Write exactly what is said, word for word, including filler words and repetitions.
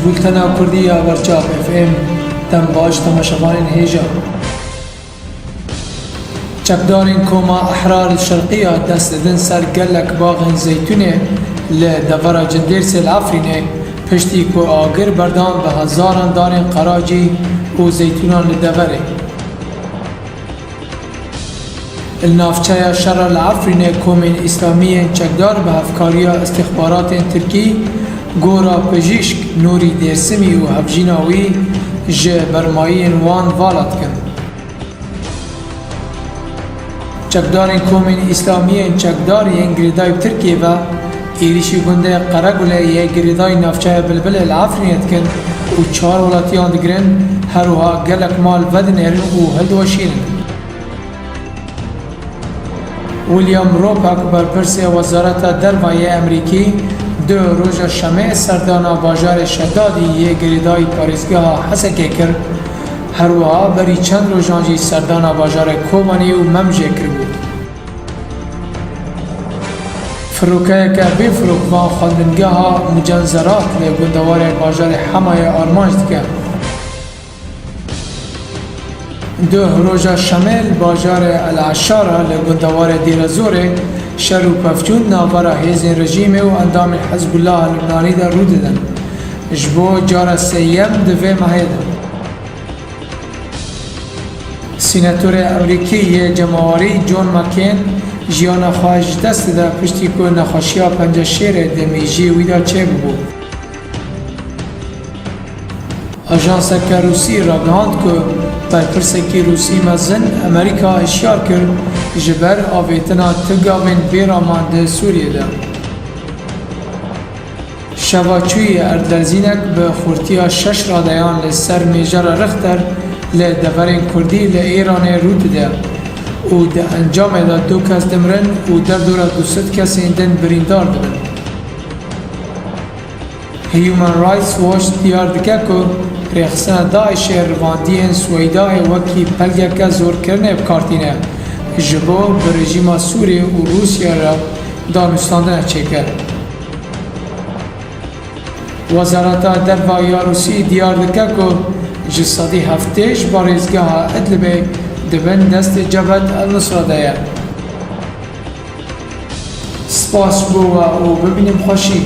Bultena Kurdî ya Berçav F M, dem baş temaşevanên hêja. Çekdarên Koma Ehrar Şerqiya dest didin ser gelek baxên zeytûnê li devera Cindêrsê li Efrînê, piştî ku agir berdan bi hezaran darên qeracî û zeytûnan li deverê. Li navçeya şer a li Efrînê komên îslamî yên çekdar bi hevkariya îstîxbaratên tirkî gora pijîşk Nûrî Dêrsimî û hevjîna wî ji bermayiyên wan vala dikin. Çekdarên komên îslamî yên çekdar yên girêdayî bi Tirkiyê ve êrîşî gundê Qeregule yê girêdayî navçeya Bilbilê li Efrînê dikin û çar welatiyan digirin, her wiha gelek mal vedinêrin û hildiweşînin. William Ropak, berpirsê Wezareta Derve yê Amerîkî, di roja Şemê serdana bajarê Şedadî yê girêdayî parêzgeha Hesekê kir, her wiha berî çend rojan jî serdana bajarê Kobanê û Memjê kiribû. Firokeyeke bê firokvan xwendingeha Mucenzerat li gundewarê bajarê Hemayê armanc dike. Duh roja Şemê li bajarê El Eşara li gundewarê Dêrezorê şer û pevçûn navbera hêzên rejîmê û endamên Hizbullah Libnanî de rû didin. Ji bo cara sêyem di vê mehê de. Sînetorê Amerîkî yê cemawerî John McCain jiyana xwe ji dest dide piştî ku nexweşiya penceşêrê di mîjiyê wî de çêbûbû. Ajanseke Rûsî ragihand ku berpirsekî Rûsî mezin Amerîka hişyar kir ji ber avêtina tu gavên bêraman di Sûriyê de. Şeva çûyî erdlezînek bi xurtiya şeş radeyan li ser mêjara Richter li deverên Kurdî li Îranê rû dide û di encamê de du kes dimirin û derdora du sed kesên din birîndar dibin. Human Rights Watch diyar dike ku rêxistina DAIŞê rivandiyên Swêdayê wekî pelgeke zorkirinê bi kar tîne, ji bo bi rejîma Sûriyê û Rûsya re danûstandina çêke. Wezareta Derve ya Rûsî diyar dike ku ji sedî heftê ji parêzgeha Idlibê di bin destê Cebhet El-Nusra de ye. Spas ji bo we û bibînim xweşî.